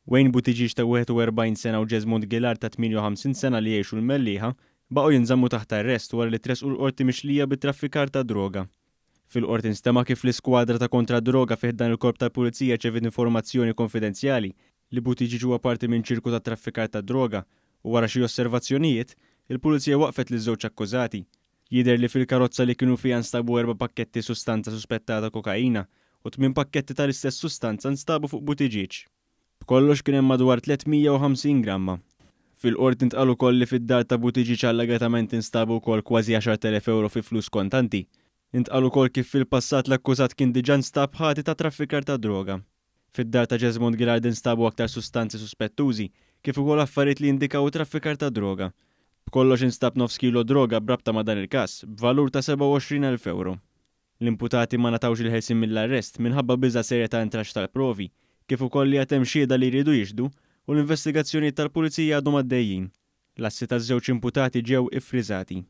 Wayne Buttigieg ta' 41 sena u Jesmond Gillard ta' 58 sena li jgħixu l-Mellieħa baqgħu jinżammu taħt arrest wara li tressqu l-Qorti mixlija bi traffikar ta' droga. Fil-Qorti nstema' kif l-iskwadra ta' kontra d-droga fi ħdan il-Korp tal-Pulizija rċeviet informazzjoni konfidenzjali li Buttigieg huwa parti minn ċirku ta' traffikar ta' droga u wara xi osservazzjonijiet, il-Pulizija waqqfet liż-żewġ akkużati. Jidher li fil-karozza li kienu fiha nstabu erba' pakketti sustanza suspettata kokaina u tmien pakketti tal-istess sustanza nstabu fuq Buttigieg. B'kollox kien hemm madwar 350 gramma. Fil-Qorti ntqal ukoll li fid-dar ta' Buttigieg allegatament instabu wkoll kważi 10,000 ewro fi flus kontanti. Intqal ukoll kif fil-passat l-akkużat kien diġà nstab ħati ta' traffikar ta' droga. Fid-dar ta' Jesmond Gillard instabu aktar sustanzi suspettużi, kif ukoll affarijiet li jindikaw it-traffikar ta' droga. B'kollox instab nofs kilo droga b'rabta ma' dan il-każ, b'valur ta' 27,000 ewro. L-imputati ma ngħatawx il-ħelsien mill-arrest minħabba biża' serja ta' intraċċ tal-provi, kif ukoll li għad hemm xhieda li jridu jixhdu u l-investigazzjonijiet tal-Pulizija għadhom għaddejjin. L-assi taż-żewġ imputati ġew iffriżati.